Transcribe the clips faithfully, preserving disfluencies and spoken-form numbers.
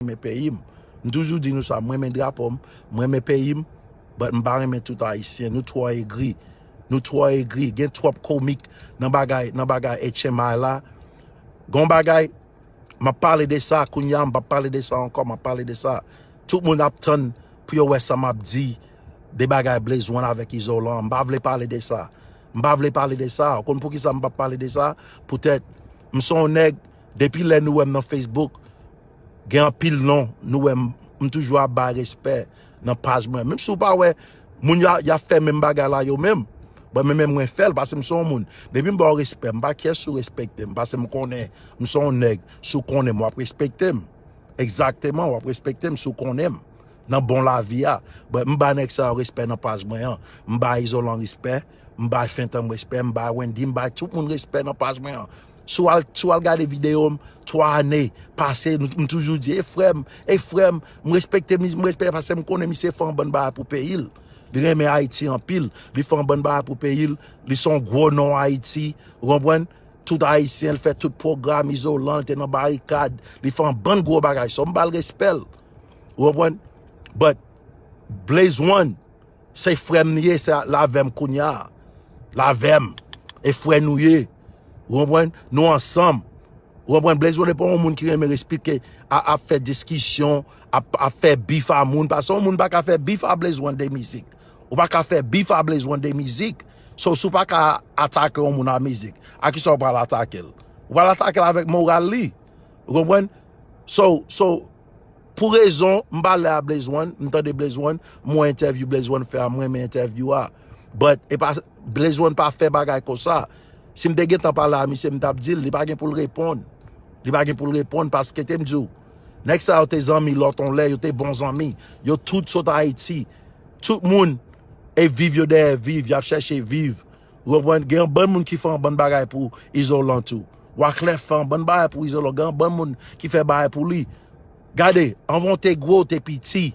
renmen peyi m. M toujou di nou sa, mwen renmen drapo m, mwen renmen peyi m, but m pa renmen tout Ayisyen. Nou twò egri. Nou twò egri. Gen twòp komik nan bagay, nan bagay H M I la. Gon bagay, m ap pale de sa kounye a, m p ap pale de sa ankò, m ap pale de sa. Tout moun ap tann pou yo wè sa m ap di de bagay Blaze One avèk Izolan. M pa vle pale de sa. M pa vle pale de sa. Ou konn poukisa m p ap pale de sa? Poutèt, m se yon nèg, depi lè nou wè m nan Facebook, gen anpil non, nou wè m, m toujou ap bay respè nan paj mwen. Menm si w pa wè, moun y a, y ap fè menm bagay la yo menm. Bon, men menm mwen fè l, paske m se yon moun. Depi m ba w respè, m pa care si w respekte m, paske m konnen m se yon nèg, si w konnen m, w ap respekte m. Egzakteman, w ap respekte m si w konnen m nan bon lavi a. Bon, m ba nèg sa yo respè nan paj mwen an. M ba Izolan respè, m ba Fentanm respè, m ba Wendy, m ba tout moun respè nan paj mwen an. Si w al, si w al gade videyo m, twa ane pase, m, m toujou di, e frè m, e frè m, m respekte, m respekte paske m konnen misye fè yon bann bagay pou peyi l. Li renmen Ayiti anpil, li fè yon bann bagay pou peyi l, li se yon gwo non Ayiti, ou konprann? Tout Ayisyen, l fè tout pwogram, Izolan, l te nan barikad, li fè yon bann gwo bagay. So, m ba l respè l, ou konprann? But, Blaze One, se frè m li ye, se l avè m kounye a. L avè m. E frè nou ye. Ou konprann? Nou ansanm. Ou konprann? Blaze One pa yon moun ki renmen esplike, a, ap fè diskisyon, ap, ap fè bif a moun. Paske yon moun pa ka fè bif a Blaze One de mizik. Ou pa ka fè bif a Blaze One de mizik. So, si w pa ka atake yon moun a mizik, a kisa w pral atake l? Ou pral atake l avèk moral li. Ou konprann? So, so, pou rezon, m pale a Blaze One, m tande Blaze One, m wè entèvyou Blaze One fè a, m renmen entèvyou a. But, e pa, Blaze One pa fè bagay konsa. Si m te gentan pale a misye, m t ap di l, li pa gen pou l reponn. Li pa gen pou l reponn paske te m di w, nèg sa yo te zanmi lòt on lè, yo te bon zanmi. Yo tout sot Ayiti. Tout moun e viv yo dèyè viv, y ap chèche viv. Ou konprann? Gen yon bann moun ki fè yon bann bagay pou Izolan tou. Wyclef fè yon bann bagay pou Izolan. Gen yon bann moun ki fè bagay pou li. Gade, anvan w te gwo, w te piti.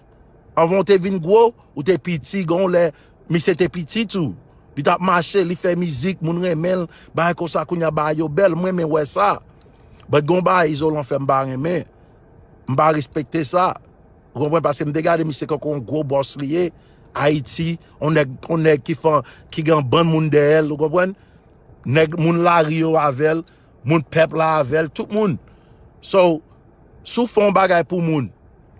Anvan w te vin gwo, ou te piti. Gen yon lè, misye te piti tou. Li t ap mache, li fè mizik, moun renmen l, bagay konsa, kounye a bagay yo bèl, mwen renmen wè sa. But gen yon bagay Izolan fè m pa renmen. M pa respekte sa. Ou konprann? Paske m te gade misye kankou yon gwo bòs li ye. Ayiti, yon nèg, yon nèg ki fè, ki gen yon bann moun dèyè l, ou konprann? Nèg, moun lari yo avè l, moun pèp la avè l, tout moun. So, si w fè yon bagay pou moun,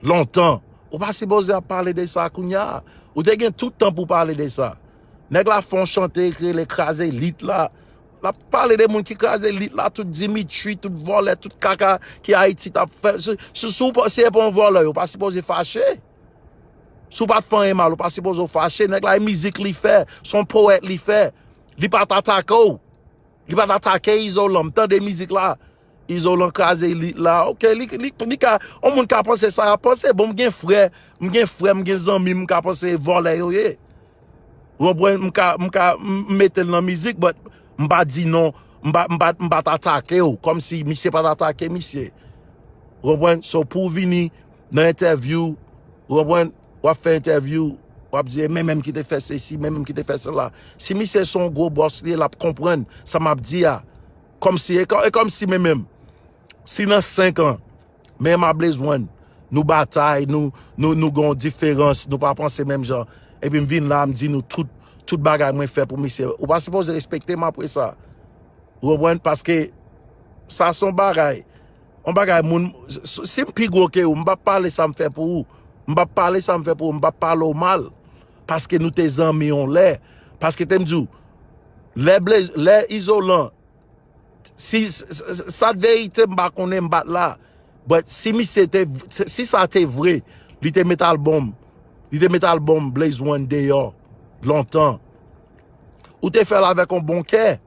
lontan, ou pa sipoze ap pale de sa kounye a. Ou te gen tout tan pou pale de sa. Nèg la fè yon chante ki rele Kraze Lit la. L ap pale de moun ki kraze lit la, tout Dimitri, tout vòlè, tout kaka ki Ayiti t ap fè. Si, si, si w pa, si e pa yon vòlè, ou pa sipoze fache. Si w pa t fè anyen mal, ou pa sipoze w fache. Nèg la, e mizik li fè, se yon powèt li fè. Li pa t atake w. Li pa t atake Izolan. M tande mizik la. Izolan kraze lit la. Ok, li, li, li ka, yon moun ka panse sa y ap panse. Bon, m gen frè, m gen frè, m gen zanmi, m ka panse vòlè yo ye. Ou konprann? M ka, m ka, m m mete l nan mizik, but m pa di non, m pa, m pa, m pa t atake w, kòmsi misye pa t atake misye. Ou konprann? So, pou w vini nan entèvyou, ou konprann? W ap fè entèvyou, w ap di, e men menm ki te fè sesi, men menm ki te fè sela. Si misye se yon gwo bòs li ye, l ap konprann sa m ap di a. Kòmsi, e kò-, e kòmsi men menm, si nan senk an, men m a Blaze One, nou batay, nou, nou, nou gen yon diferans, nou pa panse menm jan, epi m vin la, m di nou tout, tout bagay mwen fè pou misye. Ou pa sipoze respekte m apre sa. Ou konprann? Paske sa se yon bagay, yon bagay moun, si, si m pi gwo ke ou, m p ap pale sa m fè pou ou. M p ap pale sa m fè pou ou, m p ap pale w mal. Paske nou te zanmi yon lè. Paske te m di w, lè Blaze, lè Izolan, si, s-, s-, sa t verite, m pa konnen, m pa t la. But si misye te, si sa te vre, li te met albòm, li te met albòm Blaze One deyò lontan. Ou te fè l avèk yon bon kè.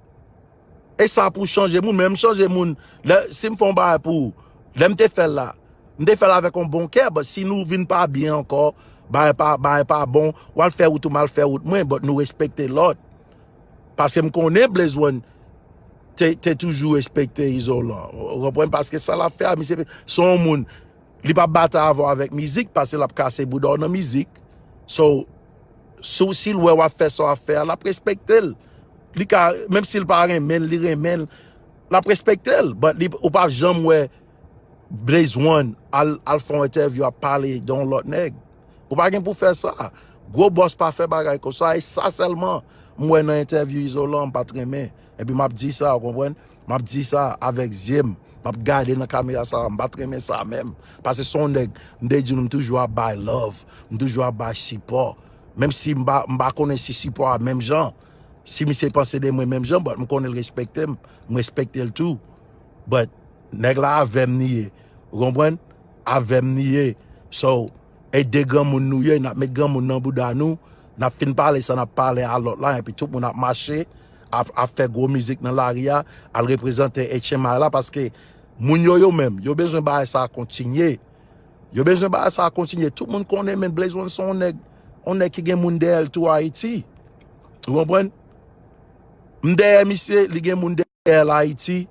E sa pou chanje moun, men m chanje moun. Lè, si m fè yon bagay pou ou, lè m te fè l la, m te fè l avèk yon bon kè, but si nou vin pa byen ankò, bagay pa, bagay pa bon, w al fè wout ou, m al fè wout mwen, but nou respekte lòt. Paske m konnen Blaze One te, te toujou respekte Izolan. Ou konprann? Paske sa l ap fè a, misye se yon moun, li p ap batay avè w avèk mizik, paske l ap kase bouda w nan mizik. So, si, si l wè w ap fè sa w ap fè a, l ap respekte l. Li ka, menm si l pa renmen l, li renmen l, l ap respekte l. But li, ou p ap janm wè Blaze One, al, al fè yon entèvyou, ap pale de yon lòt nèg. Ou pa gen pou fè sa. Gwo bòs pa fè bagay konsa. E sa sèlman m wè nan entèvyou Izolan, m pa t renmen. Epi m ap di sa, ou konprann? M ap di sa avèk zye m. M ap gade nan kamera sa, m pa t renmen sa menm. Paske se yon nèg, m te di nou, m toujou ap bay love, m toujou ap bay sipò. Menm si m pa, m pa konnen si sipò a menm jan. Si misye panse de mwen menm jan, but m konnen l respekte m, m respekte l tou. But nèg la avè m li ye. Ou konprann? Avè m li ye. So, e de granmoun nou ye, n ap met granmoun nan bouda nou, n ap fin pale sa n ap pale a lòt la, epi tout moun ap mache, ap, ap fè gwo mizik nan lari a, al reprezante H M I la, paske moun yo, yo menm, yo bezwen bagay sa a kontinye. Yo bezwen bagay sa a kontinye. Tout moun konnen, men Blaze One se yon nèg, yon nèg ki gen moun dèyè l tou Ayiti. Ou konprann? M dèyè misye, li gen moun dèyè l Ayiti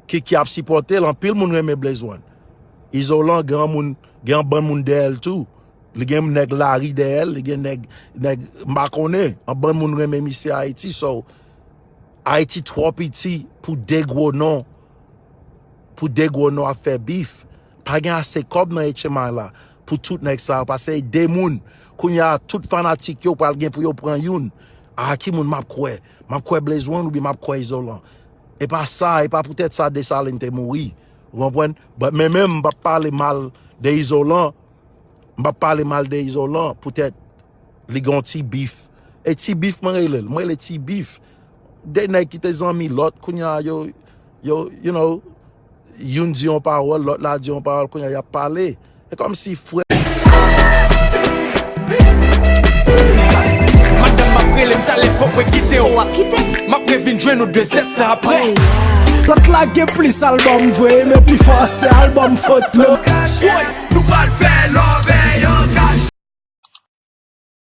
ki, ki ap sipòte l. Anpil moun renmen Blaze One. Izolan gen yon moun, gen yon bann moun dèyè l tou. Li gen nèg lari dèyè l, li gen nèg, nèg m pa konnen. Yon bann moun renmen misye Ayiti. So, Ayiti twò piti pou de gwo non, pou de gwo non ap fè bif. Pa gen ase kòb nan H M I la pou tout nèg sa yo, paske e de moun. Kounye a, tout fanatik yo pral gen pou yo pran youn. A ki moun m ap kwè? M ap kwè Blaze One oubyen m ap kwè Izolan? E pa sa, e pa poutèt sa Desalin te mouri. Ou konprann? But men menm, m p ap pale mal de Izolan. M p ap pale mal de Izolan, poutèt li gen yon ti bif. E ti bif mwen rele l, mwen rele ti bif. De nèg ki te zanmi lòt, kounye a yo, yo, you know, youn di yon pawòl, lòt la di yon pawòl, kounye a y ap pale. E kòmsi frè. Madanm, m ap rele m talè, fòk mwen kite w. W ap kite? M ap revin jwenn ou de zèdtan apre. Lòt la gen plis albòm vre, men pi fò se albòm foto. Woy!